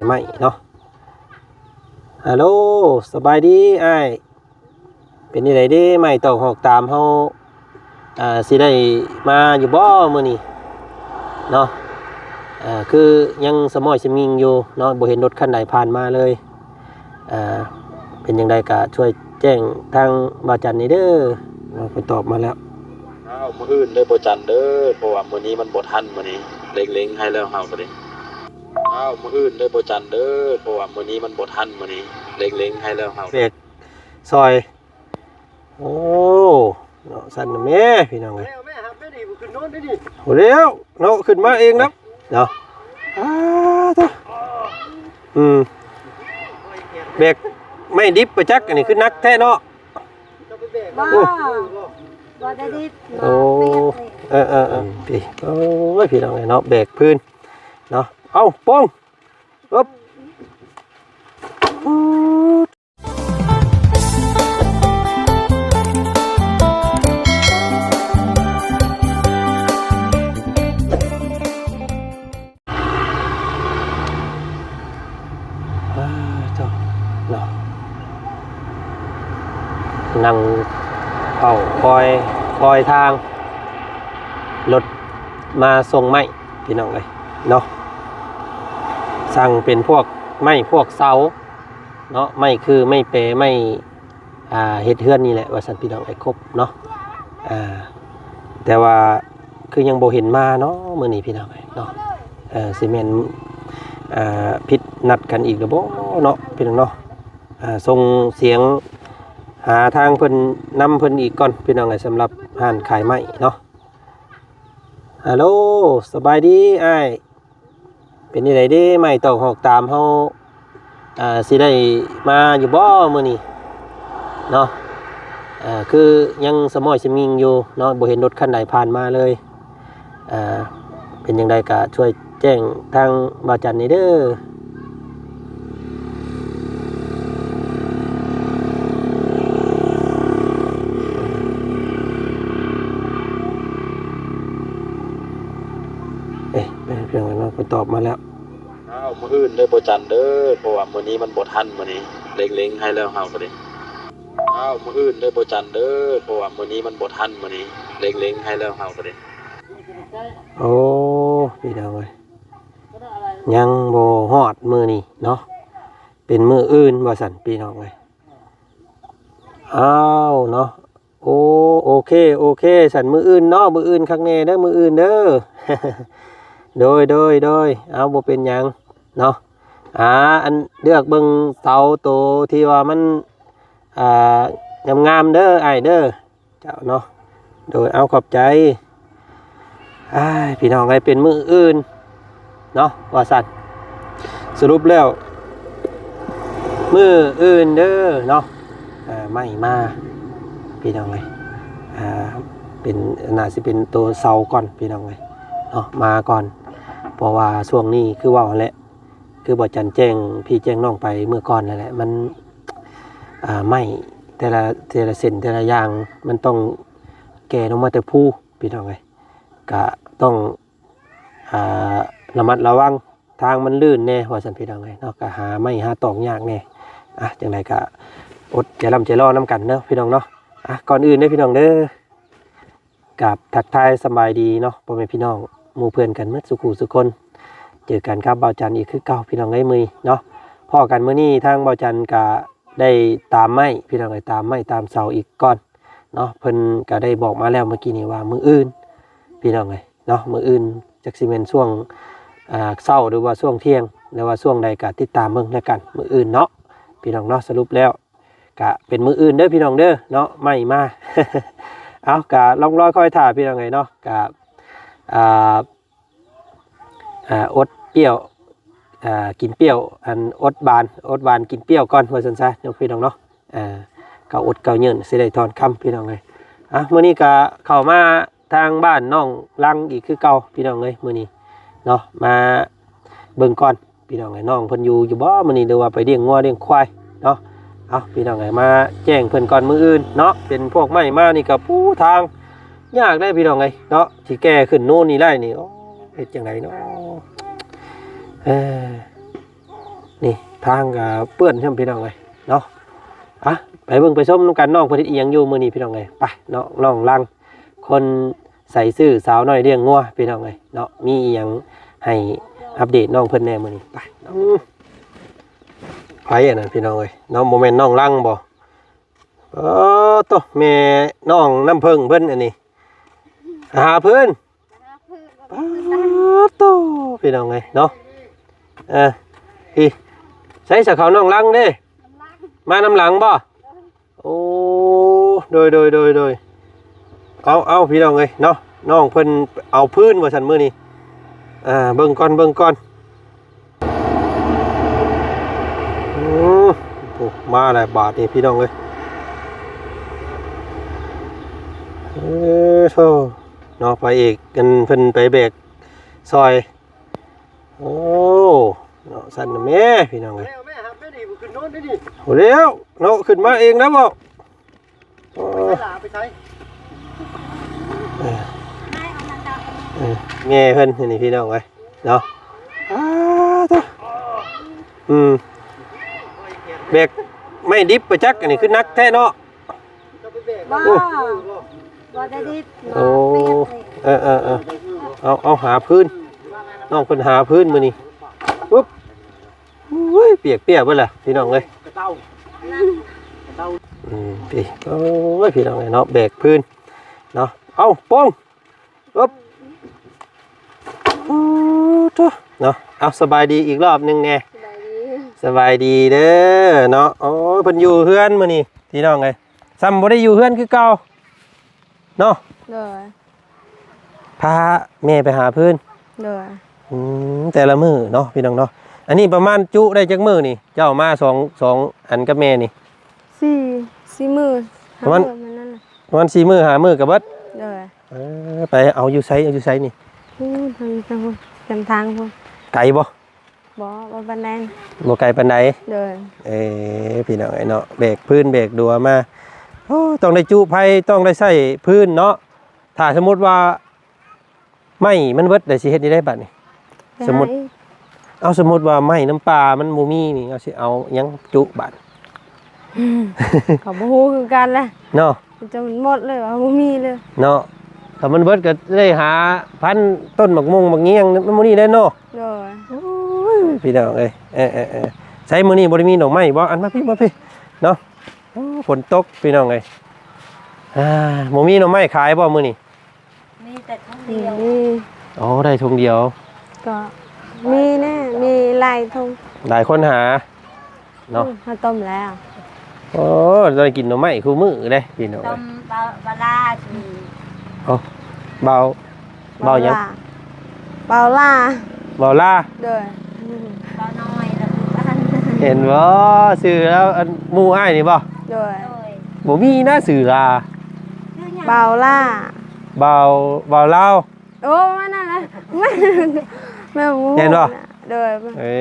ໄມ້ເນາະ. ຮັລໂຫຼ ສະບາຍດີອ້າຍ ເປັນຈັ່ງໃດເດ້ ໄມ້ຕອກຫອກຕາມເຮົາ ອ່າ ຊິໄດ້ມາຢູ່ບໍ່ມື້ນີ້ເນາະ? ອ່າ ຄືຍັງສະໝ້ອຍສະມິງຢູ່ເນາະ ບໍ່ເຫັນລົດຄັນໃດຜ່ານມາເລີຍ. ອ່າ ເປັນຈັ່ງໃດກະຊ່ວຍແຈ້ງທາງບ່າວຈັນແດ່ເດີເນາະ. ເພິ່ນຕອບມາແລ້ວ ອ້າວ ມື້ອື່ນເດີບ່າວຈັນເດີ ເພາະວ່າມື້ນີ້ມັນບໍ່ທັນ ມື້ນີ້ເລັງໆໃຫ້ແລ້ວເຮົາກໍເດ້. ອ້າວ ມື້ອື່ນເດີບ່າວຈັນເດີ ເພາະວ່າມື້ນີ້ມັນບໍ່ທັນ ມື້ນີ້ເລັງໆໃຫ້ແລ້ວເຮົາ ແບກຊອຍ. ໂອ້ ເນາະ ສັ່ນນະແມ່ພີ່ນ້ອງເອີຍ. ແມ່ຮັບໄດ້ນີ້ ບໍ່ຂຶ້ນນອນໄດ້ນີ້ ບໍ່ແລ້ວເນາະ ຂຶ້ນມາເອງນຳເນາະ. ອ້າ ໂທ້ ອືມ ແບກໄມ້ດິບປະຈັກ ອັນນີ້ຄືໜັກແທ້ເນາະ. ບໍ່ ບໍ່ໄດ້ດິບ ໂອ້ ເອີໆໆ ພີ່ ໂອ້ຍ ພີ່ນ້ອງເອີຍເນາະ ແບກພື້ນເນາະ. ເອົ້າ ໂປ່ງ ອຶບ. ເອີ ເຈົ້າເນາະ ນັ່ງເຝົ້າຄອຍ ຄອຍທາງ ລົດມາສົ່ງໄມ້ ພີ່ນ້ອງເອີຍເນາະ. ສັ່ງເປັນພວກໄມ້ພວກເສົາເນາະ ໄມ້ຄືໄມ້ແປ ໄມ້ ອ່າ ເຮັດເຮືອນນີ້ແຫຼະວ່າຊັ້ນ ພີ່ນ້ອງເອີຍ ຄົບເນາະ. ອ່າ ແຕ່ວ່າຄືຍັງບໍ່ເຫັນມາເນາະມື້ນີ້ ພີ່ນ້ອງເອີຍເນາະ. ເອີ ຊິແມ່ນ ອ່າ ຜິດນັດກັນອີກຫຼືບໍ່ເນາະ ພີ່ນ້ອງເນາະ. ອ່າ ສົ່ງສຽງຫາທາງເພິ່ນ ນຳເພິ່ນອີກກ່ອນ ພີ່ນ້ອງເອີຍ ສຳລັບຮ້ານຂາຍໄມ້ເນາະ. ຮັລໂຫຼ ສະບາຍດີອ້າຍ ເປັນຈັ່ງໃດເດ້ ໄມ້ຕອກຫອກຕາມເຮົາ ອ່າ ຊິໄດ້ມາຢູ່ບໍ່ມື້ນີ້ເນາະ? ອ່າ ຄືຍັງສະໝ້ອຍສະມິງຢູ່ເນາະ ບໍ່ເຫັນລົດຄັນໃດຜ່ານມາເລີຍ. ອ່າ ເປັນຈັ່ງໃດກະຊ່ວຍແຈ້ງທາງບ່າວຈັນແດ່ເດີ. ເອີ ເປັນຫຍັງເນາະ ເພິ່ນຕອບມາແລ້ວ. ອ້າວ ມື້ອື່ນເດີບໍ່ຈັນເດີ ເພາະວ່າມື້ນີ້ມັນບໍ່ທັນ ມື້ນີ້ເລັງໆໃຫ້ແລ້ວເຮົາກໍເດ້. ອ້າວ ມື້ອື່ນເດີບໍ່ຈັນເດີ ເພາະວ່າມື້ນີ້ມັນບໍ່ທັນ ມື້ນີ້ເລັງໆໃຫ້ແລ້ວເຮົາກໍເດ້. ໂອ້ ພີ່ນ້ອງເອີຍ ຍັງບໍ່ຮອດມື້ນີ້ເນາະ ເປັນມື້ອື່ນວ່າຊັ້ນ ພີ່ນ້ອງເອີຍ. ອ້າວ ເນາະ ໂອ ໂອເຄ ໂອເຄ ຊັ້ນມື້ອື່ນເນາະ ມື້ອື່ນຄັກແນ່ເດີ ມື້ອື່ນເດີ. ໂດຍ ໂດຍ ໂດຍ ເອົາ ບໍ່ເປັນຫຍັງເນາະ. ອ່າ ອັນເລືອກເບິ່ງເສົາໂຕທີ່ວ່າມັນ ອ່າ ງາມໆເດີ ອ້າຍເດີ ເຈົ້າເນາະ. ໂດຍ ເອົາ ຂອບໃຈ. ອ້າຍ ພີ່ນ້ອງເອີຍ ເປັນມື້ອື່ນເນາະ ວ່າຊັ້ນ. ສະຫຼຸບແລ້ວ ມື້ອື່ນເດີເນາະ ເອີ ໄມ້ມາ ພີ່ນ້ອງເອີຍ. ອ່າ ເປັນ ໜ້າຊິເປັນໂຕເສົາກ່ອນ ພີ່ນ້ອງເອີຍເນາະ ມາກ່ອນ. ເພາະວ່າຊ່ວງນີ້ຄືເວົ້າຫັ້ນແຫຼະ ຄືບໍ່ຈັນແຈ້ງພີ່ແຈ້ງນ້ອງໄປເມື່ອກ່ອນນັ້ນແຫຼະ ມັນ ອ່າ ໄມ້ແຕ່ລະ ແຕ່ລະເສັ້ນແຕ່ລະຢ່າງ ມັນຕ້ອງແກ່ລົງມາແຕ່ພູ ພີ່ນ້ອງເອີຍ. ກະຕ້ອງ ອ່າ ລະມັດລະວັງ ທາງມັນລື່ນແດ່ວ່າຊັ້ນ ພີ່ນ້ອງເອີຍເນາະ. ກະຫາໄມ້ຫາຕອກຍາກແດ່. ອ່ະ ຈັ່ງໃດກະອົດໃຈລ່ຳໃຈລໍນຳກັນເນາະ ພີ່ນ້ອງເນາະ. ອ່ະ ກ່ອນອື່ນເດີ ພີ່ນ້ອງເດີ ກາບທັກທາຍສະບາຍດີເນາະ ພໍ່ແມ່ພີ່ນ້ອງ ໝູ່ເພື່ອນກັນໝົດສູ່ຄູ່ສູ່ຄົນ. ເຈີກັນກັບບ່າວຈັນອີກຄືເກົ່າ ພີ່ນ້ອງເອີຍ ມື້ນີ້ເນາະ. ພໍ້ກັນມື້ນີ້ ທາງບ່າວຈັນກະໄດ້ຕາມໄມ້ ພີ່ນ້ອງເອີຍ ຕາມໄມ້ຕາມເສົາອີກກ່ອນເນາະ. ເພິ່ນກະໄດ້ບອກມາແລ້ວເມື່ອກີ້ນີ້ວ່າມື້ອື່ນ ພີ່ນ້ອງເອີຍເນາະ ມື້ອື່ນ ຈັກຊິແມ່ນຊ່ວງ ອ່າ ເຊົ້າ ຫຼືວ່າຊ່ວງທ່ຽງ ຫຼືວ່າຊ່ວງໃດ ກະຕິດຕາມເບິ່ງນຳກັນມື້ອື່ນເນາະ ພີ່ນ້ອງເນາະ. ສະຫຼຸບແລ້ວ ກະເປັນມື້ອື່ນເດີພີ່ນ້ອງເດີເນາະ ໄມ້ມາ. ເອົາ ກະລ່ອງລອຍຄອຍຖ້າພີ່ນ້ອງເອີຍເນາະ. ກະ ອ່າ ອ່າ ອົດປຽວ ອ່າ ກິນປຽວ ອັນ ອົດຫວານ ອົດຫວານກິນປຽວກ່ອນ ວ່າຊັ້ນຊະເນາະ ພີ່ນ້ອງເນາະ. ອ່າ ກະອົດກະເຍີ້ນຊິໄດ້ຖອນຄຳ ພີ່ນ້ອງເອີຍ. ອ່ະ ມື້ນີ້ກະເຂົ້າມາ ທາງບ້ານນ້ອງລັງອີກຄືເກົ່າ ພີ່ນ້ອງເອີຍ ມື້ນີ້ເນາະ. ມາເບິ່ງກ່ອນ ພີ່ນ້ອງເອີຍ ນ້ອງເພິ່ນຢູ່ຢູ່ບໍ່ມື້ນີ້ ຫຼືວ່າໄປລ້ຽງງົວລ້ຽງຄວາຍເນາະ. ເອົາ ພີ່ນ້ອງເອີຍ ມາແຈ້ງເພິ່ນກ່ອນ ມື້ອື່ນເນາະ. ເປັນພວກໄມ້ມານີ້ກໍ ປູ ທາງຍາກເດ້ ພີ່ນ້ອງເອີຍເນາະ ຊິແກ່ຂຶ້ນໂນ້ນນີ້ໄດ້ນີ້. ໂອ້ ເຮັດຈັ່ງໃດເນາະ ເອີ. ນີ້ທາງກໍເປື້ອນຊ້ຳພີ່ນ້ອງເອີຍເນາະ. ອະ ໄປເບິ່ງໄປຊົມນຳກັນ ນ້ອງເພິ່ນເຮັດອີ່ຫຍັງຢູ່ມື້ນີ້ພີ່ນ້ອງເອີຍ. ໄປເນາະ ນ້ອງລັງ ຄົນໃສ່ຊື່ສາວນ້ອຍລ້ຽງງົວພີ່ນ້ອງເອີຍເນາະ. ມີອີ່ຫຍັງໃຫ້ອັບເດດນ້ອງເພິ່ນແດ່ມື້ນີ້? ໄປເນາະ. ອືມ ໃຜອັນນັ້ນພີ່ນ້ອງເອີຍເນາະ? ບໍ່ແມ່ນນ້ອງລັງບໍ່? ເອີ ໂຕ ແມ່ນ້ອງນ້ຳເຜິ້ງເພິ່ນອັນນີ້ ຫາຟືນ. ປາດໂຕ ພີ່ນ້ອງເອີຍເນາະ. ເອີ ພີ່ ໃສສະເຂົານ້ອງລັງເດ້? ມານຳຫຼັງບໍ່? ໂອ້ ໂດຍ ໂດຍ ໂດຍ ໂດຍ. ເອົາ ເອົາ ພີ່ນ້ອງເອີຍເນາະ ນ້ອງເພິ່ນເອົາຟືນວ່າຊັ້ນມື້ນີ້. ອ່າ ເບິ່ງກ່ອນ ເບິ່ງກ່ອນ. ອືມ ໂອ້ ມາແລ້ວບາດນີ້ພີ່ນ້ອງເອີຍ. ເອີ ໂທ້ ເນາະ ພະເອກກັນເພິ່ນໄປແບກຊ່ອຍ. ໂອ້ ເນາະ ຊັ້ນນະແມ່ພີ່ນ້ອງເອີຍ. ແມ່ ແມ່ ຮັບໄດ້ນີ້ ບໍ່ຂຶ້ນນອນໄດ້ນີ້. ໂອ້ ແລ້ວເນາະ ຂຶ້ນມາເອງແລ້ວບໍ່? ໂອ້ ໄປໃສຫຼ້າ ໄປໃສ? ເອີ ເອີ ແມ່ເພິ່ນນີ້ພີ່ນ້ອງເອີຍເນາະ. ອ້າ ໂທ້ ອືມ ແບກໄມ້ດິບໄປຈັກ ອັນນີ້ຄືໜັກແທ້ເນາະ. ບໍ່ ບໍ່ໄດ້ດິບ ໂອ້ ເນາະ ເປີດນີ້. ເອີ ເອີ ເອີ ເອີ ເອົາ ເອົາຫາຟືນ ນ້ອງເພິ່ນຫາຟືນມື້ນີ້. ປຶບ ໂອ້ຍ ປຽກໆເບິດລະພີ່ນ້ອງເອີຍ. ອືມ ພີ່ ໂອ້ຍ ພີ່ນ້ອງເອີຍເນາະ ແບກຟືນເນາະ. ເອົາ ໂປ່ງ ອຶບ ໂອ້ ໂທ້ ເນາະ. ເອົາ ສະບາຍດີອີກລອບໜຶ່ງແດ່. ສະບາຍດີ ສະບາຍດີເດີເນາະ. ໂອ້ຍ ເພິ່ນຢູ່ເຮືອນມື້ນີ້ພີ່ນ້ອງເອີຍ ຊ່ຳບໍ່ໄດ້ຢູ່ເຮືອນຄືເກົ່າເນາະ. ໂດຍ ພາແມ່ໄປຫາຟືນ. ໂດຍ ອືມ ແຕ່ລະມື້ເນາະ ພີ່ນ້ອງເນາະ. ອັນນີ້ປະມານຈຸໄດ້ຈັກມື້ນີ້ ເຈົ້າມາສອງ ສອງອັນກັບແມ່ນີ້? ສີ່ ສີ່ມື້ ປະມານ ຫ້າມື້ ປະມານນັ້ນນະ ປະມານສີ່ມື້ຫ້າມື້ກໍເບິດ. ໂດຍ ເອີ ໄປເອົາຢູ່ໃສ ເອົາຢູ່ໃສນີ້? ພຸ້ນ ທາງ ທາງພຸ້ນ ແຄມທາງພຸ້ນ. ໄກບໍ່? ບໍ່ ບໍ່ປານໃດ ບໍ່ໄກປານໃດ. ໂດຍ ເອີ ພີ່ນ້ອງເອີຍເນາະ ແບກຟືນແບກດັວມາ. ໂອ້ ຕ້ອງໄດ້ຈຸໄຟ ຕ້ອງໄດ້ໃຊ້ຟືນເນາະ. ຖ້າສົມມຸດວ່າໄມ້ມັນເບິດ ແລ້ວຊິເຮັດແນວໃດບາດນີ້? ໄປຫາອີກ ສົມມຸດ ເອົາ ສົມມຸດວ່າໄມ້ນຳປ່າມັນບໍ່ມີນີ້ ເຮົາຊິເອົາຫຍັງຈຸບາດ? ກໍບໍ່ຮູ້ຄືກັນແຫຼະເນາະ ຈະໝົດເລີຍວ່າບໍ່ມີເລີຍເນາະ. ຖ້າມັນເບິດກໍໄດ້ຫາພັນຕົ້ນໝາກມ່ວງໝາກງຽງ ມັນບໍ່ນີ້ແຫຼະເນາະ. ໂດຍ ໂອ້ຍ ພີ່ນ້ອງເອີຍ ເອີ ເອີ ເອີ ໃສມື້ນີ້ບໍ່ໄດ້ມີໜໍ່ໄມ້ບໍ່? ອັນ ມາພີ້ ມາພີ້ເນາະ. ໂອ້ ຝົນຕົກພີ່ນ້ອງເອີຍ. ອ່າ ບໍ່ມີໜໍ່ໄມ້ຂາຍບໍ່ມື້ນີ້? ມີແຕ່ຖົງດຽວ. ມີ ອໍ ໄດ້ຖົງດຽວ ກໍມີແນ່ ມີຫຼາຍຖົງ ຫຼາຍຄົນຫາເນາະ. ອືມ ເຮົາຕົ້ມແລ້ວ. ໂອ້ ໄດ້ກິນໜໍ່ໄມ້ຄູ່ມື້ເດ້ພີ່ນ້ອງ. ຕົ້ມເບົາ ເບົາລາ ອືມ ໂອ້ ເບົາ ເບົາຫຍັງ? ເບົາລາ ເບົາລາ ເບົາລາ. ໂດຍ ເບົານ້ອຍລະຄືກັນ ເຫັນບໍ່? ຊື່ລາວ ອັນ ໝູ່ອ້າຍນີ້ບໍ່? ໂດຍ ໂດຍ ບໍ່ມີນະຊື່ລາ. ເບົາລາ ເບົາ ເບົາລາວ. ໂອ້ ປະມານນັ້ນແຫຼະ ແມ່ນບໍ່? ເຫັນບໍ່? ໂດຍ ເອີ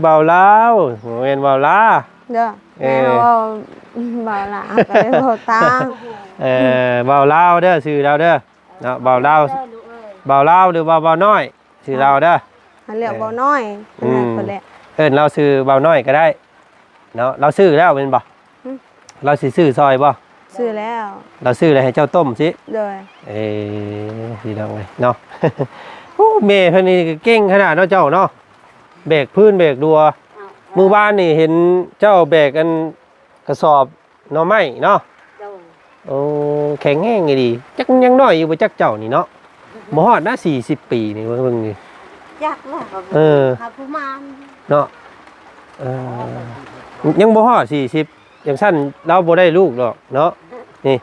ເບົາລາວ ບໍ່ແມ່ນເບົາລາ. ໂດຍ ເອີ ແມ່ນ ເວົ້າເບົາລາວ ກໍເລີຍເວົ້າຕາມ. ເອີ ເບົາລາວເດີ ຊື່ລາວເດີເນາະ ເບົາລາວ ເດີລູກເອີຍ. ເບົາລາວ ຫຼືວ່າເບົານ້ອຍ ຊື່ລາວເດີ. ເຮົາຮຽກເບົານ້ອຍ ອືມ ເພິ່ນແຫຼະ ເອີ້ນລາວຊື່ເບົານ້ອຍກໍໄດ້ເນາະ. ລາວຊື້ແລ້ວແມ່ນບໍ່? ຫຶ ລາວຊິຊື້ຊ່ອຍບໍ່? ຊື້ແລ້ວ ລາວຊື້ແລ້ວໃຫ້ເຈົ້າຕົ້ມຊິ. ໂດຍ ເອີ ພີ່ນ້ອງເອີຍເນາະ. ໂອ້ ແມ່ເພິ່ນນີ້ເກັ່ງຂະໜາດເນາະເຈົ້າເນາະ ແບກຟືນແບກດັວ. ມື້ວານນີ້ເຫັນເຈົ້າແບກອັນກະສອບໜໍ່ໄມ້ເນາະ. ໂດຍ ໂອ້ ແຂງແຮງອີ່ຫຼີ. ຈັກຍັງນ້ອຍຢູ່ບໍ່ຈັກເຈົ້ານີ້ເນາະ. ບໍ່ຮອດນະສີ່ສິບປີນີ້ ເບິ່ງ ເບິ່ງນີ້. ຈັກແລ້ວ ເອີ ຫາຜູ້ມາເນາະ. ເອີ ຍັງບໍ່ຮອດສີ່ສິບ ຈັ່ງຊັ້ນລາວບໍ່ໄດ້ລູກດອກເນາະ. ນີ້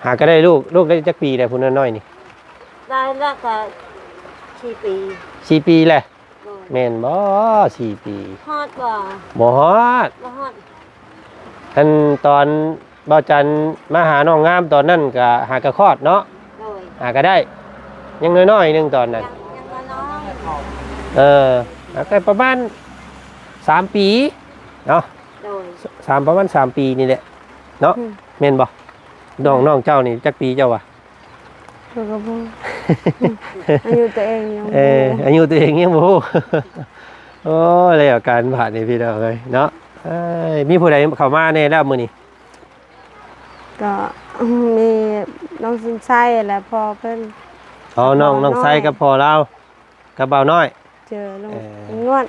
ຫາກໍໄດ້ລູກ ລູກໄດ້ຈັກປີແລ້ວຜູ້ນ້ອຍໆນີ້? ໄດ້ແລ້ວກໍສີ່ປີ ສີ່ປີແລ້ວ. ໂດຍ ແມ່ນບໍ່? ສີ່ປີ ຮອດບໍ່? ບໍ່ຮອດ ບໍ່ຮອດ. ອັນຕອນບ່າວຈັນມາຫານ້ອງງາມຕອນນັ້ນກໍຫາກໍຄອດເນາະ. ໂດຍ ຫາກໍໄດ້ ຍັງນ້ອຍໆໜຶ່ງຕອນນັ້ນ. ຍັງ ຍັງນ້ອຍໆ. ເອີ ຫາກໍປະມານສາມປີເນາະ. ໂດຍ ສາມ ປະມານສາມປີນີ້ແຫຼະເນາະ. ອືມ ແມ່ນບໍ່? ນ້ອງ ນ້ອງເຈົ້ານີ້ຈັກປີເຈົ້າວ່າ? ຂ້ອຍກໍບໍ່ ອາຍຸຕົວເອງຍັງບໍ່ ເອີ ອາຍຸຕົວເອງຍັງບໍ່ຮູ້. ໂອ້ຍ ແລ້ວກັນບາດນີ້ພີ່ນ້ອງເອີຍເນາະ. ເອີຍ ມີຜູ້ໃດເຂົ້າມາແດ່ແລ້ວມື້ນີ້? ກໍມີນ້ອງສຸນໄຊ ແລະພໍ່ເພິ່ນ. ອໍ ນ້ອງ ນ້ອງໄຊກັບພໍ່ລາວ ກັບບ່າວນ້ອຍ. ເຈີ ລຸງ ເອີ ລຸງນວດ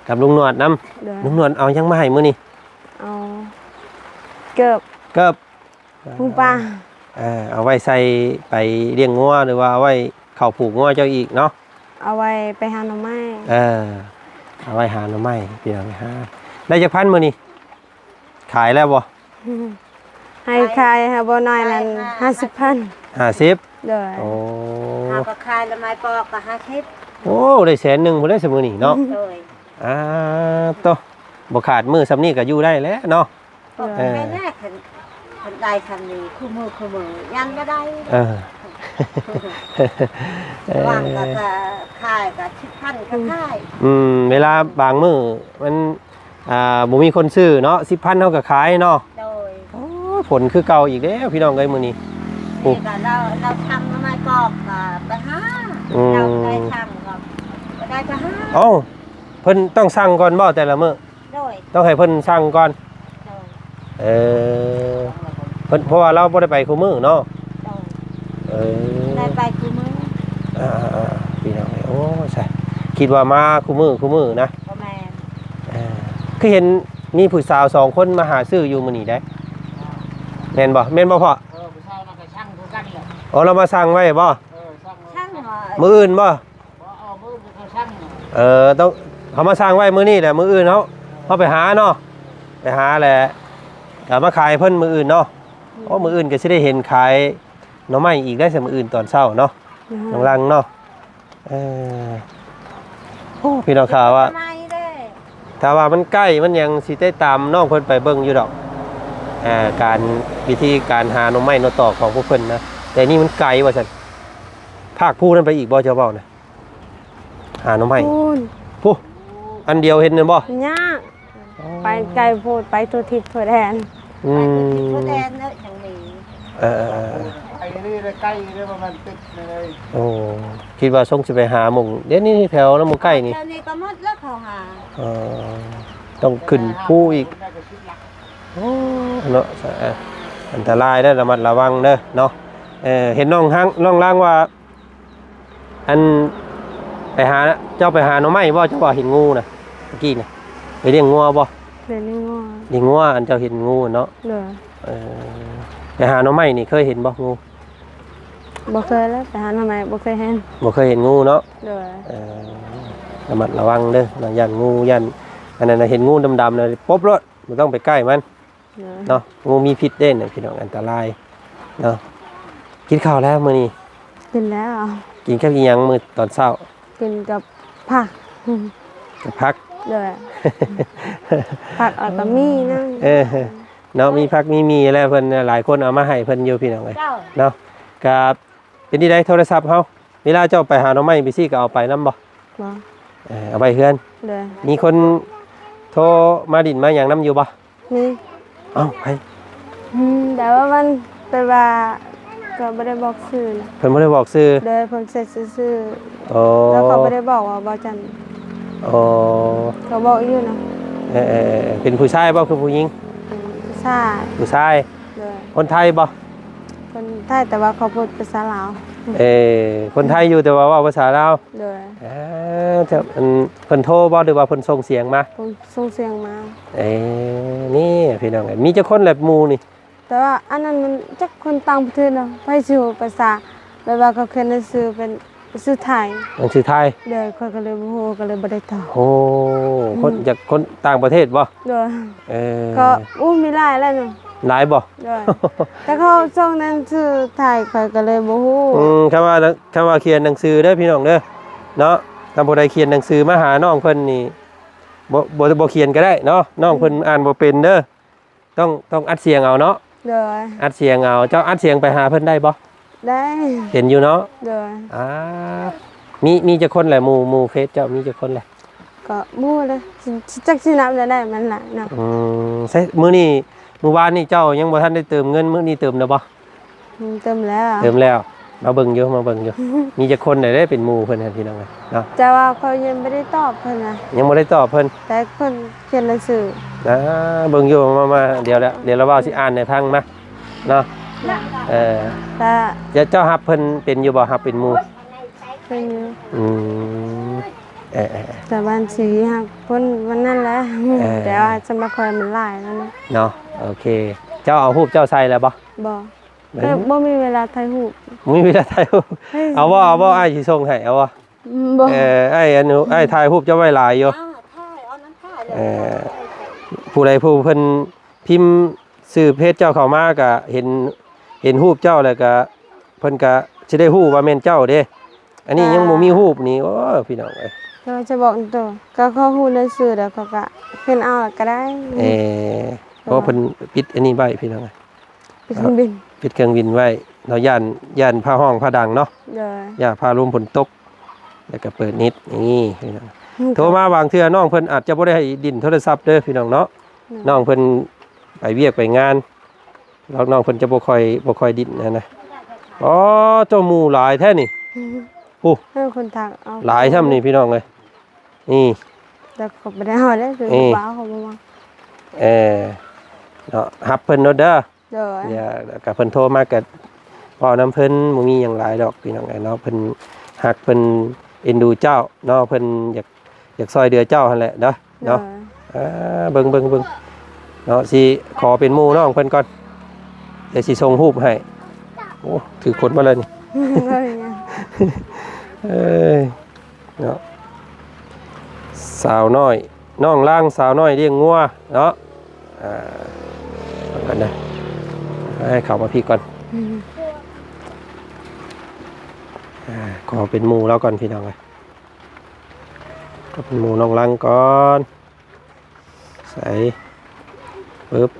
ກັບລຸງນວດນຳ. ໂດຍ ລຸງນວດເອົາຫຍັງມາໃຫ້ມື້ນີ້? ເອົາເກີບ ເກີບ ຜູປາ. ເອີ ເອົາໄວ້ໃສ່ໄປລ້ຽງງົວ ຫຼືວ່າເອົາໄວ້ເຂົ້າຜູງົວເຈົ້າອີກເນາະ? ເອົາໄວ້ໄປຫາໜໍ່ໄມ້. ເອີ ເອົາໄວ້ຫາໜໍ່ໄມ້ ພີ່ນ້ອງ. ໄດ້ຈັກພັນມື້ນີ້? ຂາຍແລ້ວບໍ່? ໃຫ້ຂາຍ ໃຫ້ບໍ່ໜ້ອຍນັ້ນ ຫ້າສິບພັນ. ຫ້າສິບ? ໂດຍ ໂອ້ ເຮົາກໍຂາຍລະໄມ້ປອກກໍຫ້າສິບ. ໂອ້ ໄດ້ແສນໜຶ່ງພຸ້ນເດ້ ຊະມື້ນີ້ເນາະ. ໂດຍ ອ່າ ໂຕ ບໍ່ຂາດມື້ຊ່ຳນີ້ກໍຢູ່ໄດ້ແຫຼະເນາະ. ເອີ ແມ່ນແຫຼະ ຄັນ ຄັນໄດ້ຊ່ຳນີ້ ຄູ່ມື້ ຄູ່ມື້ຍັງບໍ່ໄດ້. ເອີ ຫວັງກໍ ກໍຂາຍກໍສິບພັນກໍຂາຍ. ອືມ ເວລາບາງມື້ມັນ ອ່າ ບໍ່ມີຄົນຊື້ເນາະ ສິບພັນເຮົາກໍຂາຍເນາະ. ໂດຍ ໂອ້ ຝົນຄືເກົ່າອີກແລ້ວ ພີ່ນ້ອງເອີຍ ມື້ນີ້. ນີ້ກໍລາວ ລາວສັ່ງໜໍ່ໄມ້ປອກກໍໄປຫາ. ອືມ ລາວໄດ້ສັ່ງກໍ ກໍໄດ້ໄປຫາ. ເອົ້າ ເພິ່ນຕ້ອງສັ່ງກ່ອນບໍ່ແຕ່ລະມື້? ໂດຍ ຕ້ອງໃຫ້ເພິ່ນສັ່ງກ່ອນ. ໂດຍ ເອີ ເພິ່ນ ເພາະວ່າລາວບໍ່ໄດ້ໄປຄູ່ມື້ເນາະ. ໂດຍ ເອີ ໄດ້ໄປຄູ່ມື້. ອ່າໆໆ ພີ່ນ້ອງເອີຍ ໂອ້ ໃຊ່ ຄິດວ່າມາຄູ່ມື້ ຄູ່ມື້ນະ. ບໍ່ແມ່ນ ເອີ ຄືເຫັນມີຜູ້ສາວສອງຄົນມາຫາຊື້ຢູ່ມື້ນີ້ໄດ໋ ແມ່ນບໍ່? ແມ່ນບໍ່ພໍ່? ເອີ ຜູ້ສາວນັ້ນກໍສັ່ງຄືກັນແຫຼະ. ອໍ ລາວມາສັ່ງໄວ້ບໍ່? ເອີ ສັ່ງ ສັ່ງ ມື້ອື່ນບໍ່? ບໍ່ເອົາມື້ອື່ນເຂົາສັ່ງ. ເອີ ຕ້ອງ ເຂົາມາສັ່ງໄວ້ມື້ນີ້ແຫຼະ ມື້ອື່ນເຮົາ ເຮົາໄປຫາເນາະ ໄປຫາແຫຼະ ກໍມາຂາຍເພິ່ນມື້ອື່ນເນາະ. ອືມ ໂອ້ ມື້ອື່ນກໍຊິໄດ້ເຫັນຂາຍໜໍ່ໄມ້ອີກໄດ໋ ຊະມື້ອື່ນຕອນເຊົ້າເນາະ ອືມ ນ້ອງລັງເນາະ. ເອີ ໂອ້ ພີ່ນ້ອງ ຖ້າວ່າ ຖ້າວ່າມັນໃກ້ມັນຫຍັງ ຊິໄດ້ຕາມນ້ອງເພິ່ນໄປເບິ່ງຢູ່ດອກ ອ່າ ການ ວິທີການຫາໜໍ່ໄມ້ໜໍ່ຕອກຂອງພວກເພິ່ນນະ. ແຕ່ນີ້ມັນໄກວ່າຊັ້ນ ພາກພູນັ້ນໄປອີກບໍ່ ເຈົ້າເວົ້ານະ? ຫາໜໍ່ໄມ້ ພຸ້ນ ພຸ້ນ ອັນດຽວເຫັນນັ້ນບໍ່? ຍາກ ອໍ ໄປໄກໂພດ ໄປທົ່ວທິດທົ່ວແດນ. ອືມ ໄປທົ່ວທິດທົ່ວແດນເນາະ ຍັງມີ. ເອີໆໆໆ ໄປເລື້ອຍໆ ໄກເດີ້ ປະມານຕິດເລີຍ. ໂອ້ ຄິດວ່າຊົງຊິໄປຫາໝ່ອງ ດຽວນີ້ແຖວນຳໝ່ອງໃກ້ນີ້ ແຖວນີ້ກໍໝົດແລ້ວເຂົາຫາ. ເອີ ຕ້ອງຂຶ້ນພູອີກ. ໂອ້ ເນາະ ອັນຕະລາຍເດີ້ ລະມັດລະວັງເດີ້ເນາະ. ເອີ ເຫັນນ້ອງຮັງ ນ້ອງລາງວ່າ ອັນ ໄປຫາ ເຈົ້າໄປຫາໜໍ່ໄມ້ບໍ່? ເຈົ້າວ່າເຫັນງູນະ ເມື່ອກີ້ນະ ໄປລ້ຽງງົວບໍ່? ໄປລ້ຽງງົວ ລ້ຽງງົວ ອັນເຈົ້າເຫັນງູເນາະ. ໂດຍ ເອີ ໄປຫາໜໍ່ໄມ້ນີ້ເຄີຍເຫັນບໍ່ງູ? ບໍ່ເຄີຍແລ້ວ ໄປຫາໜໍ່ໄມ້ບໍ່ເຄີຍເຫັນ ບໍ່ເຄີຍເຫັນງູເນາະ. ໂດຍ ເອີ ລະມັດລະວັງເດີ້ເນາະ ຢ້ານງູ ຢ້ານອັນນັ້ນນະ ເຫັນງູດຳໆນະ ປົບໂລດ ບໍ່ຕ້ອງໄປໃກ້ມັນ. ເນາະ ງູມີພິດເດ້ນະພີ່ນ້ອງ ອັນຕະລາຍເນາະ. ກິນເຂົ້າແລ້ວມື້ນີ້? ກິນແລ້ວ. ກິນກັບອີ່ຫຍັງມື້ຕອນເຊົ້າ? ກິນກັບຜັກ. ກັບຜັກ? ໂດຍ ຜັກແລ້ວກໍມີນຳ. ເອີ ເນາະ ມີຜັກມີໝີ່ແລ້ວ ເພິ່ນຫຼາຍຄົນເອົາມາໃຫ້ເພິ່ນຢູ່ພີ່ນ້ອງເອີຍ. ເຈົ້າ ເນາະ ກະ ເປັນຈັ່ງໃດໂທລະສັບເຮົາ ເວລາເຈົ້າໄປຫາໜໍ່ໄມ້ໄປຊີ້ ກໍເອົາໄປນຳບໍ່? ບໍ່. ເອີ ເອົາໄວ້ເຮືອນ. ໂດຍ ມີຄົນໂທມາຫຼິ້ນມາຫຍັງນຳຢູ່ບໍ່? ມີ. ເອົ້າ ໃຜ? ອືມ ແຕ່ວ່າມັນ ແຕ່ວ່າກໍບໍ່ໄດ້ບອກຊື່ນະ. ເພິ່ນບໍ່ໄດ້ບອກຊື່. ໂດຍ ເພິ່ນເຊັດຊື່ໆ. ອໍ ແລ້ວເຂົາບໍ່ໄດ້ບອກວ່າບໍ່ຈັນ. ອໍ ເຂົາບອກຢູ່ນະ. ເອີໆໆ ເປັນຜູ້ຊາຍບໍ່ ຄືຜູ້ຍິງ? ເປັນຜູ້ຊາຍ. ຜູ້ຊາຍ. ໂດຍ ຄົນໄທບໍ່? ຄົນໄທ ແຕ່ວ່າເຂົາເວົ້າພາສາລາວ. ເອີ ຄົນໄທຢູ່ ແຕ່ວ່າເວົ້າພາສາລາວ. ໂດຍ ເອີ ເຈົ້າ ອັນ ເພິ່ນໂທບໍ່ ຫຼືວ່າເພິ່ນສົ່ງສຽງມາ? ເພິ່ນສົ່ງສຽງມາ. ເອີ ນີ້ພີ່ນ້ອງເອີຍ ມີຈັກຄົນແຫຼະໝູ່ນີ້? ແຕ່ວ່າອັນນັ້ນມັນຈັກຄົນຕ່າງປະເທດເນາະ ໃຜຊິຮູ້ພາສາ ແບບວ່າເຂົາຂຽນໜັງສືເປັນໜັງສືໄທ. ໜັງສືໄທ. ໂດຍ ຂ້ອຍກໍເລີຍບໍ່ຮູ້ ກໍເລີຍບໍ່ໄດ້ຕອບ. ໂອ້ ອືມ ຄົນ ຈາກຄົນຕ່າງປະເທດບໍ່? ໂດຍ ເອີ ກໍ ໂອ້ ມີຫຼາຍແລ້ວເນາະ. ຫຼາຍບໍ່? ໂດຍ ແຕ່ເຂົາສົ່ງໜັງສືໄທ ຂ້ອຍກໍເລີຍບໍ່ຮູ້. ອືມ ຄຳວ່າ ຄຳວ່າຂຽນໜັງສືເດີ້ພີ່ນ້ອງເດີ້ ເນາະ ຖ້າຜູ້ໃດຂຽນໜັງສືມາຫານ້ອງເພິ່ນນີ້ ບໍ່ ບໍ່ ບໍ່ຂຽນກໍໄດ້ເນາະ ນ້ອງເພິ່ນ ອືມ ອ່ານບໍ່ເປັນເດີ້. ຕ້ອງ ຕ້ອງອັດສຽງເອົາເນາະ. ໂດຍ ອັດສຽງເອົາ. ເຈົ້າອັດສຽງໄປຫາເພິ່ນໄດ້ບໍ່? ໄດ້. ເຫັນຢູ່ເນາະ. ໂດຍ ອ່າ ມີ ມີຈັກຄົນແຫຼະ ໝູ່ ໝູ່ເຟສເຈົ້າມີຈັກຄົນແຫຼະ? ກໍໝູ່ເດ້ ຈັກຊິນັບໄດ້ ມັນຫຼາຍເນາະ. ອືມ ໃຊ່ ມື້ນີ້ ມື້ວານນີ້ເຈົ້າຍັງບໍ່ທັນໄດ້ເຕີມເງິນ ມື້ນີ້ເຕີມແລ້ວບໍ່? ອືມ ເຕີມແລ້ວ. ເຕີມແລ້ວ. ມາເບິ່ງຢູ່ ມາເບິ່ງຢູ່ ມີຈັກຄົນແດ່ເປັນໝູ່ເພິ່ນຫັ້ນ ພີ່ນ້ອງເອີຍເນາະ. ແຕ່ວ່າຂ້ອຍຍັງບໍ່ໄດ້ຕອບເພິ່ນນະ ຍັງບໍ່ໄດ້ຕອບເພິ່ນ ແຕ່ເພິ່ນຂຽນໜັງສື. ອ່າ ເບິ່ງຢູ່ ມາ ມາ ດຽວລະ ດຽວລະເວົ້າຊິອ່ານໃຫ້ຟັງມາເນາະ. ເອີ ແລ້ວ ເຈົ້າ ເຈົ້າຮັບເພິ່ນເປັນຢູ່ບໍ່? ຮັບເປັນໝູ່ ເປັນຢູ່. ອືມ ເອີ ແຕ່ບາງທີຮັກເພິ່ນວັນນັ້ນແຫຼະ ເອີ ແຕ່ວ່າສຳລັບຂ້ອຍມັນຫຼາຍແລ້ວເນາະ ເນາະ. ໂອເຄ ເຈົ້າເອົາຮູບເຈົ້າໃສ່ແລ້ວບໍ່? ບໍ່ ເອີ ກໍບໍ່ມີເວລາຖ່າຍຮູບ ບໍ່ມີເວລາຖ່າຍຮູບ. ເອີ ເອົາບໍ່? ເອົາບໍ່? ອ້າຍຊິສົ່ງໃຫ້ ເອົາບໍ່? ອືມ ບໍ່ ເອີ ອ້າຍ ອັນ ອ້າຍຖ່າຍຮູບເຈົ້າໄວ້ຫຼາຍຢູ່. ເອີ ຜູ້ໃດຜູ້ເພິ່ນພິມຊື່ເພຈເຈົ້າເຂົ້າມາ ກໍເຫັນ ເຫັນຮູບເຈົ້າ ແລ້ວກໍເພິ່ນກໍຊິໄດ້ຮູ້ວ່າແມ່ນເຈົ້າເດ້. ອັນນີ້ຍັງບໍ່ມີຮູບນີ້ ໂອ້ ພີ່ນ້ອງເອີຍ. ແຕ່ວ່າຈະບອກຕົງໆ ກໍເຂົາຮູ້ໃນຊື່ແລ້ວ ເຂົາກໍຂຶ້ນເອົາກໍໄດ້. ເອີ ເພາະວ່າເພິ່ນປິດອັນນີ້ໄວ້ ພີ່ນ້ອງເອີຍ ປິດເຄື່ອງບິນ ປິດເຄື່ອງບິນໄວ້ເນາະ ຢ້ານ ຢ້ານຟ້າຮ້ອງຟ້າດັງເນາະ. ໂດຍ ຢ້ານຟ້າລົມຝົນຕົກ ແລ້ວກໍເປີດເນັດນີ້ ພີ່ນ້ອງ. ອືມ ໂທມາບາງເທື່ອນ້ອງເພິ່ນອາດຈະບໍ່ໄດ້ໃຫ້ຫຼິ້ນໂທລະສັບເດີ ພີ່ນ້ອງເນາະ. ໂດຍ ນ້ອງເພິ່ນໄປວຽກໄປງານ ນ້ອງ ນ້ອງເພິ່ນຈະບໍ່ຄ່ອຍ ບໍ່ຄ່ອຍຫຼິ້ນຫັ້ນນະ. ອໍ ເຈົ້າໝູ່ຫຼາຍແທ້ນີ້. ອືມ ໂອ້ ເອີ ຄົນທັກເອົາຫຼາຍຊ່ຳນີ້ ພີ່ນ້ອງເອີຍ. ນີ້ ແຕ່ເຂົາບໍ່ໄດ້ເອົາເດ້ ຄື ນີ້ ເຂົາບໍ່ເອົາ ເຂົາບໍ່ມັກ. ເອີ ເນາະ ຮັບເພິ່ນໂລດເດີ. ໂດຍ ດຽວກໍເພິ່ນໂທມາກໍເວົ້ານຳເພິ່ນ ບໍ່ມີຫຍັງຫຼາຍດອກ ພີ່ນ້ອງເອີຍເນາະ. ເພິ່ນຮັກ ເພິ່ນເອັນດູເຈົ້າເນາະ ເພິ່ນຢາກ ຢາກຊ່ອຍເຫຼືອເຈົ້າຫັ້ນແຫຼະເນາະ. ໂດຍ ເນາະ ອ່າ ເບິ່ງ ເບິ່ງ ເບິ່ງເນາະ ຊິຂໍເປັນໝູ່ນ້ອງເພິ່ນກ່ອນ ດຽວຊິສົ່ງຮູບໃຫ້. ໂອ້ ຖືກຄົນມາແລ້ວນີ້. ເອີຍ ເນາະ ສາວນ້ອຍ ນ້ອງລາງ ສາວນ້ອຍລ້ຽງງົວເນາະ. ອ່າ ເອົາກ່ອນນະ ໃຫ້ເຂົ້າມາພີ້ກ່ອນ. ອືມ ອ່າ ຂໍເປັນໝູ່ລາວກ່ອນ ພີ່ນ້ອງເອີຍ. ກໍເປັນໝູ່ນ້ອງລັງກ່ອນ ໃສ່ ປຶບ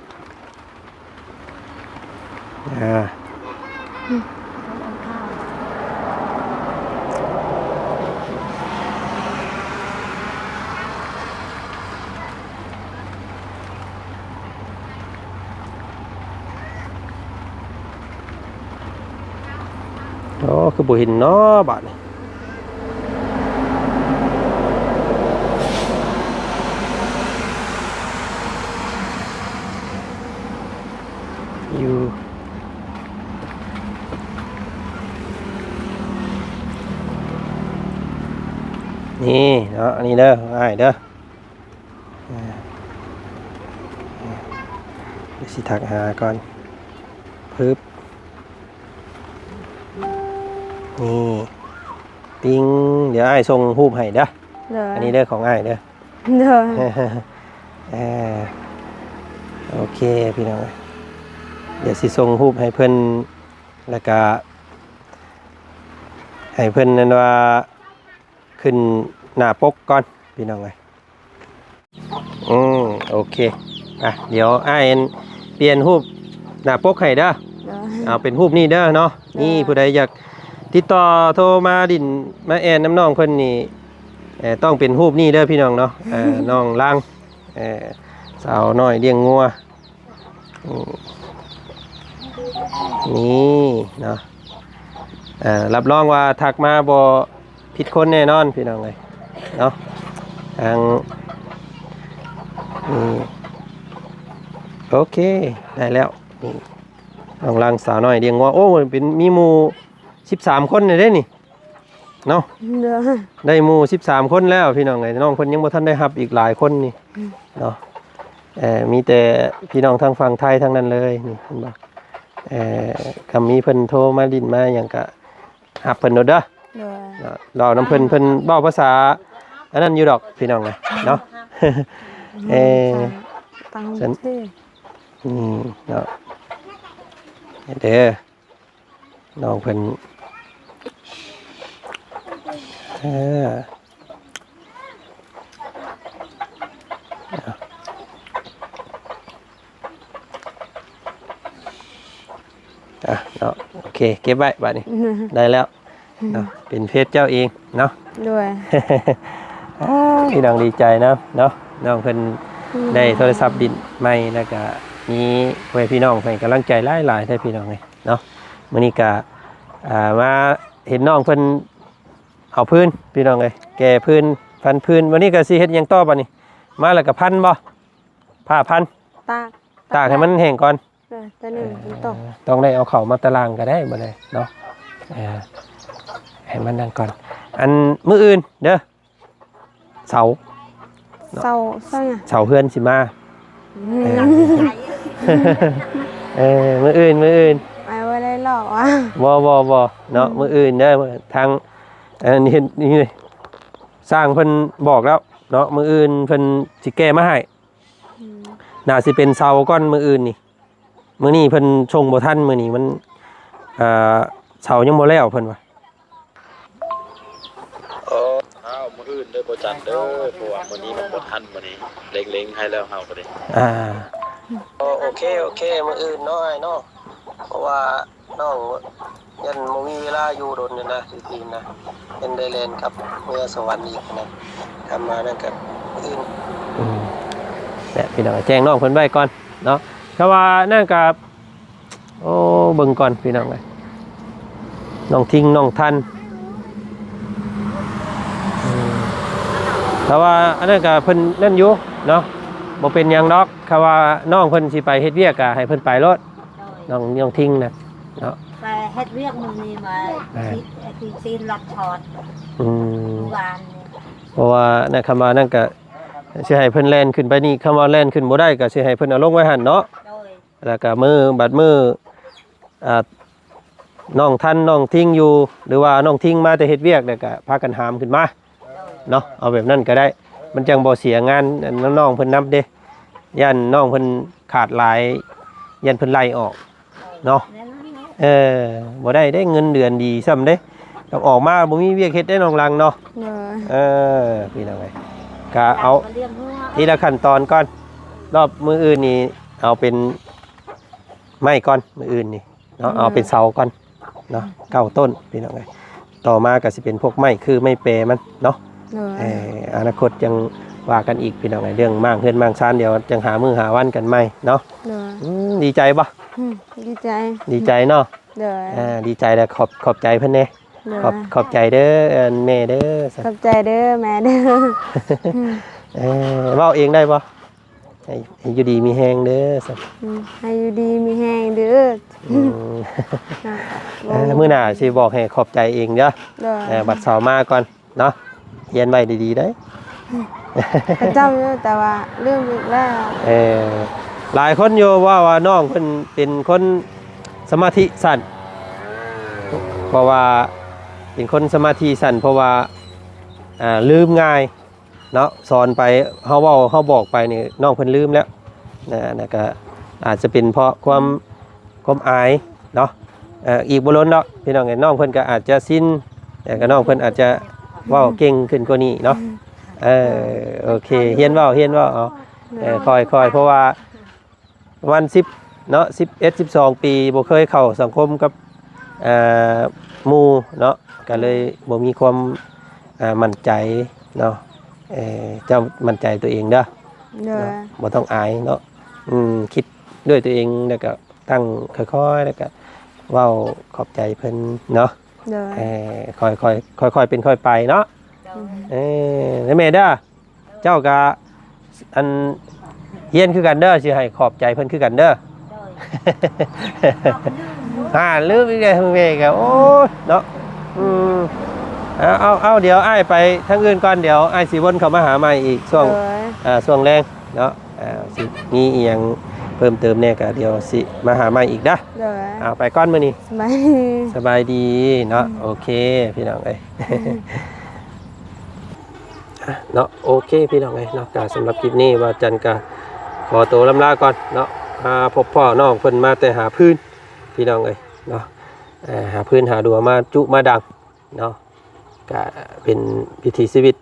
ອ່າ ໂອ້ ຄືບໍ່ເຫັນເນາະບາດນີ້ ຢູ່ ນີ້ເນາະ ອັນນີ້ເດີ ອ້າຍເດີ. ອ່າ ດຽວຊິທັກຫາກ່ອນ ປຶບ ນີ້ ຕິງ ດຽວອ້າຍສົ່ງຮູບໃຫ້ເດີ. ໂດຍ ອັນນີ້ເດີ ຂອງອ້າຍເດີ. ໂດຍ ເອີ ໂອເຄ ພີ່ນ້ອງເອີຍ ດຽວຊິສົ່ງຮູບໃຫ້ເພິ່ນ ແລ້ວກະໃຫ້ເພິ່ນນັ້ນວ່າ ຂຶ້ນໜ້າປົກກ່ອນ ພີ່ນ້ອງເອີຍ. ອືມ ໂອເຄ ອ່ະ ດຽວອ້າຍ ອັນ ປ່ຽນຮູບໜ້າປົກໃຫ້ເດີ. ໂດຍ ເອົາເປັນຮູບນີ້ເດີເນາະ. ໂດຍ ນີ້ ຜູ້ໃດຢາກຕິດຕໍ່ໂທມາຫຼິ້ນມາແອ່ນນຳນ້ອງເພິ່ນນີ້ ເອີ ຕ້ອງເປັນຮູບນີ້ເດີພີ່ນ້ອງເນາະ. ເອີ ນ້ອງລາງ ເອີ ສາວນ້ອຍລ້ຽງງົວ. ອືມ ນີ້ເນາະ ເອີ ຮັບຮອງວ່າທັກມາບໍ່ຜິດຄົນແນ່ນອນ ພີ່ນ້ອງເອີຍເນາະ. ທາງ ນີ້ ໂອເຄ ໄດ້ແລ້ວ. ນີ້ ນ້ອງລັງສາວນ້ອຍລ້ຽງງົວ ໂອ້ ເປັນ ມີໝູ່ສິບສາມຄົນແລ້ວເດ້ນີ້. ເນາະ ໂດຍ ໄດ້ໝູ່ສິບສາມຄົນແລ້ວ ພີ່ນ້ອງເອີຍ. ນ້ອງເພິ່ນຍັງບໍ່ທັນໄດ້ຮັບອີກຫຼາຍຄົນນີ້ ອືມ ເນາະ. ເອີ ມີແຕ່ພີ່ນ້ອງທາງຝັ່ງໄທທັງນັ້ນເລີຍນີ້ ເຫັນບໍ່? ເອີ ກໍມີເພິ່ນໂທມາຫຼິ້ນມາຫຍັງກໍຮັບເພິ່ນໂລດເດີ. ໂດຍ ເນາະ ເວົ້ານຳເພິ່ນ ເພິ່ນເວົ້າພາສາອັນນັ້ນຢູ່ດອກ ພີ່ນ້ອງເອີຍເນາະ. ເອີ ຕ່າງປະເທດ ອືມ ເນາະ ເດີ. ນ້ອງເພິ່ນ ເອີ ອ່ະ ເນາະ ໂອເຄ ເກັບໄວ້ບາດນີ້ ໄດ້ແລ້ວເນາະ ເປັນເພຈເຈົ້າເອງເນາະ. ໂດຍ ອ້າ ພີ່ນ້ອງດີໃຈນຳເນາະ ນ້ອງເພິ່ນ ອືມ ໄດ້ໂທລະສັບດິນໃໝ່ ແລ້ວກະມີພໍ່ແມ່ພີ່ນ້ອງໃຫ້ກຳລັງໃຈຫຼາຍໆແທ້ ພີ່ນ້ອງເອີຍ. ເນາະ ມື້ນີ້ກະ ອ່າ ມາເຫັນນ້ອງເພິ່ນເອົາຟືນ ພີ່ນ້ອງເອີຍ ແກ່ຟືນ ພັນຟືນ. ວັນນີ້ກໍຊິເຮັດຫຍັງຕໍ່ບັດນີ້? ມາແລ້ວກໍພັນບໍ່? ຜ້າພັນ ຕາກ ຕາກໃຫ້ມັນແຫ້ງກ່ອນ. ເອີ ແຕ່ນີ້ມັນຕົກ ເອີ ຕ້ອງໄດ້ເອົາເຂົ້າມາຕະລາງກໍໄດ້ ບໍ່ໄດ້ເນາະ. ເອີ ໃຫ້ມັນນັ້ນກ່ອນ. ອັນ ມື້ອື່ນເດີ ເສົາ ເສົາ ເສົາຫຍັງ? ເສົາເຮືອນຊິມາ. ອືມ ເອີ ເອີ ມື້ອື່ນ ມື້ອື່ນ ອ້າຍບໍ່ໄດ້ຫຼອກວ່າ ບໍ່ ບໍ່ ບໍ່ເນາະ. ອືມ ມື້ອື່ນເດີ ທາງ ອັນ ເຮັດນີ້ ຊ່າງເພິ່ນບອກແລ້ວເນາະ ມື້ອື່ນເພິ່ນຊິແກ້ມາໃຫ້. ອືມ ໜ້າຊິເປັນເສົາກ່ອນມື້ອື່ນນີ້. ມື້ນີ້ເພິ່ນສົ່ງບໍ່ທັນ ມື້ນີ້ມັນ ເອີ ເສົາຍັງບໍ່ແລ້ວເພິ່ນວ່າ. ເອີ ອ້າວ ມື້ອື່ນເດີບໍ່ຈັນເດີ ເພາະວ່າມື້ນີ້ມັນບໍ່ທັນ ມື້ນີ້ເລັ່ງໆໃຫ້ແລ້ວເຮົາກໍໄດ້. ອ່າ ໂອເຄ ໂອເຄ ມື້ອື່ນເນາະ ອ້າຍເນາະ ເພາະວ່າ ນ້ອງຍັງບໍ່ມີເວລາຢູ່ດົນນີ້ນະ ຢູ່ພີ້ນະ ຍັງໄດ້ແລ່ນກັບເມືອສະຫວັນອີກນະ ກັບມານັ້ນກໍອື່ນ. ອືມ ແຫຼະ ພີ່ນ້ອງ ແຈ້ງນ້ອງເພິ່ນໄວ້ກ່ອນເນາະ. ຖ້າວ່ານັ້ນກໍ ໂອ້ ເບິ່ງກ່ອນພີ່ນ້ອງເອີຍ ນ້ອງທິງ ນ້ອງທັນ. ອືມ ຖ້າວ່າອັນນັ້ນກໍເພິ່ນນັ້ນຢູ່ເນາະ ບໍ່ເປັນຫຍັງດອກ. ຖ້າວ່ານ້ອງເພິ່ນຊິໄປເຮັດວຽກກໍໃຫ້ເພິ່ນໄປໂລດ. ໂດຍ ນ້ອງ ນ້ອງທິງນະເນາະ ໄປເຮັດວຽກມື້ນີ້ມາ ອ່າ ທີ່ ທີ່ຊີ້ນລັດຊອດ. ອືມ ວານນີ້ ເພາະວ່າໃນຄຳວ່ານັ້ນກະຊິໃຫ້ເພິ່ນແລ່ນຂຶ້ນໄປນີ້ ຄຳວ່າແລ່ນຂຶ້ນບໍ່ໄດ້ກະຊິໃຫ້ເພິ່ນເອົາລົງໄວ້ຫັ້ນເນາະ. ໂດຍ ແລ້ວກະມື້ ບັດມື້ ອ່າ ນ້ອງທັນ ນ້ອງທິງຢູ່ ຫຼືວ່ານ້ອງທິງມາແຕ່ເຮັດວຽກ ແລ້ວກະພາກັນຫາມຂຶ້ນມາເນາະ ເອົາແບບນັ້ນກະໄດ້ ມັນຈັ່ງບໍ່ເສຍງານນ້ອງເພິ່ນນຳເດ້. ຢ້ານນ້ອງເພິ່ນຂາດຫຼາຍ ຢ້ານເພິ່ນໄລ່ອອກເນາະ. ເອີ ບໍ່ໄດ້ເດ້ ເງິນເດືອນດີຊ້ຳເດ້ ກັບອອກມາບໍ່ມີວຽກເຮັດເດ້ນ້ອງຫຼັງເນາະ. ໂດຍ ເອີ ພີ່ນ້ອງເອີຍ ກະເອົາທີລະຂັ້ນຕອນກ່ອນ. ຮອດມື້ອື່ນນີ້ເອົາເປັນໄມ້ກ່ອນ ມື້ອື່ນນີ້ເນາະ ເອີ ເອົາເປັນເສົາກ່ອນ ເນາະ ເກົ້າຕົ້ນພີ່ນ້ອງເອີຍ. ຕໍ່ມາກໍຊິເປັນພວກໄມ້ຄືໄມ້ແປມັນເນາະ. ໂດຍ ເອີ ອະນາຄົດຈັ່ງວ່າກັນອີກພີ່ນ້ອງເອີຍ ເລື່ອງມ້າງເຮືອນມ້າງຊານ ດຽວຈັ່ງຫາມື້ຫາວັນກັນໃໝ່ເນາະ. ໂດຍ ອືມ ດີໃຈບໍ່? ອືມ ດີໃຈ ດີໃຈເນາະ. ໂດຍ ເອີ ດີໃຈແລ້ວ ຂອບ ຂອບໃຈເພິ່ນແດ່. ໂດຍ ຂອບ ຂອບໃຈເດີ ແມ່ເດີ ຂອບໃຈເດີແມ່ເດີ. ເອີ ເວົ້າເອງໄດ້ບໍ່? ໃຫ້ ໃຫ້ຢູ່ດີມີແຮງເດີ. ອືມ ໃຫ້ຢູ່ດີມີແຮງເດີ. ອືມ ເອີ ມື້ໜ້າຊິບອກໃຫ້ຂອບໃຈເອງເດີ. ໂດຍ ເອີ ບັດເຊົ້າມາກ່ອນເນາະ ຮຽນໄວ້ດີໆເດ້. ປະຈຳຢູ່ ແຕ່ວ່າລືມອີກແລ້ວ. ເອີ ຫຼາຍຄົນຢູ່ເວົ້າວ່ານ້ອງເພິ່ນເປັນຄົນສະມາທິສັ້ນ ເພາະວ່າເປັນຄົນສະມາທິສັ້ນ ເພາະວ່າ ອ່າ ລືມງ່າຍ ເນາະ ສອນໄປ ເຮົາເວົ້າ ເຮົາບອກໄປນີ້ ນ້ອງເພິ່ນລືມແລ້ວນະ. ແລ້ວກະອາດຈະເປັນເພາະຄວາມ ຄວາມອາຍເນາະ. ເອີ ອີກບໍ່ດົນດອກພີ່ນ້ອງເອີຍ ນ້ອງເພິ່ນກະອາດຈະຊິນ ແລ້ວກະນ້ອງເພິ່ນອາດຈະເວົ້າເກັ່ງຂຶ້ນກວ່ານີ້ເນາະ. ເອີ ໂອເຄ ຮຽນເວົ້າ ຮຽນເວົ້າເອົາ. ເອີ ຄ່ອຍໆ ເພາະວ່າ ປະມານສິບເນາະ ສິບເອັດ ສິບສອງປີ ບໍ່ເຄີຍເຂົ້າສັງຄົມກັບ ເອີ ໝູ່ເນາະ ກະເລີຍ ອືມ ບໍ່ມີຄວາມ ເອີ ໝັ້ນໃຈເນາະ. ເອີ ເຈົ້າໝັ້ນໃຈຕົວເອງເດີ. ໂດຍ ເນາະ ບໍ່ຕ້ອງອາຍເນາະ. ອືມ ຄິດດ້ວຍຕົວເອງ ແລ້ວກະຕັ້ງຄ່ອຍໆ ແລ້ວກະເວົ້າຂອບໃຈເພິ່ນເນາະ. ໂດຍ ເອີ ຄ່ອຍໆ ຄ່ອຍໆ ເປັນຄ່ອຍໄປເນາະ. ໂດຍ ເອີ ແລ້ວແມ່ເດີ ເຈົ້າກະ ອັນ ຮຽນຄືກັນເດີ ຊິໃຫ້ຂອບໃຈເພິ່ນຄືກັນເດີ. ໂດຍ ຫາລືມອີກແລ້ວແມ່ກະ ໂອ້ຍ ເນາະ. ອືມ ເອົາ ເອົາ ດຽວອ້າຍໄປທາງອື່ນກ່ອນ ດຽວອ້າຍຊິວົນເຂົ້າມາຫາໃໝ່ອີກຊ່ວງ ໂດຍ ອ່າ ຊ່ວງແລງເນາະ. ອ່າ ຊິມີອີ່ຫຍັງເພີ່ມເຕີມແດ່ກະດຽວຊິມາຫາໃໝ່ອີກເດີ. ໂດຍ ເອົາ ໄປກ່ອນມື້ນີ້ ສະບາຍດີ ສະບາຍດີເນາະ. ອືມ ໂອເຄ ພີ່ນ້ອງເອີຍ ອືມ ອ່ະ ເນາະ ໂອເຄ ພີ່ນ້ອງເອີຍເນາະ. ກະສຳລັບຄລິບນີ້ ວ່າຈັນກະຂໍໂຕລ່ຳລາກ່ອນເນາະ. ມາພົບພໍ້ນ້ອງເພິ່ນມາແຕ່ຫາຟືນ ພີ່ນ້ອງເອີຍເນາະ. ເອີ ຫາຟືນຫາດັວມາຈຸມາດັງເນາະ. ກະເປັນວິຖີຊີວິດ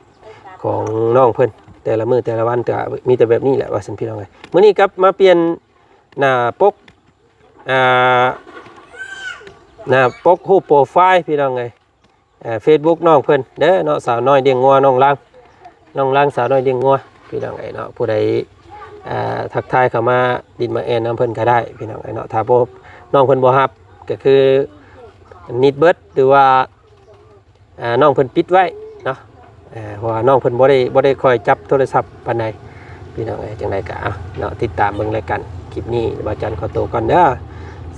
ຂອງນ້ອງເພິ່ນ ແຕ່ລະມື້ແຕ່ລະວັນກະມີແຕ່ແບບນີ້ແຫຼະ ວ່າຊັ້ນ ພີ່ນ້ອງເອີຍ. ມື້ນີ້ກັບມາປ່ຽນໜ້າປົກ ອ່າ ໜ້າປົກຮູບໂປຣໄຟລ໌ ພີ່ນ້ອງເອີຍ. ເອີ ເຟສບຸກນ້ອງເພິ່ນເດີເນາະ ສາວນ້ອຍລ້ຽງງົວນ້ອງລາງ ນ້ອງລາງສາວນ້ອຍລ້ຽງງົວ ພີ່ນ້ອງເອີຍເນາະ. ຜູ້ໃດ ອ່າ ທັກທາຍເຂົ້າມາດິນມາແອນນຳເພິ່ນກະໄດ້ ພີ່ນ້ອງເອີຍເນາະ. ຖ້າບໍ່ ນ້ອງເພິ່ນບໍ່ຮັບ ກະຄື ນິດເບິດ ຫຼືວ່າ ອ່າ ນ້ອງເພິ່ນປິດໄວ້ເນາະ ເພາະວ່ານ້ອງເພິ່ນບໍ່ໄດ້ ບໍ່ໄດ້ຄ່ອຍຈັບໂທລະສັບປານໃດ ພີ່ນ້ອງເອີຍ. ຈັ່ງໃດກໍ ເອົາເນາະ ຕິດຕາມເບິ່ງລາຍການຄລິບນີ້ ບ່າວຈັນຂໍໂຕກ່ອນເດີ.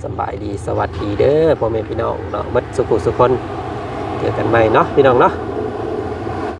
ສຳບາຍດີ ສະຫວັດດີເດີ ພໍ່ແມ່ພີ່ນ້ອງເນາະ ເບິດສູ່ຜູ້ສູ່ຄົນ. ເຈີກັນໃໝ່ເນາະ ພີ່ນ້ອງເນາະ.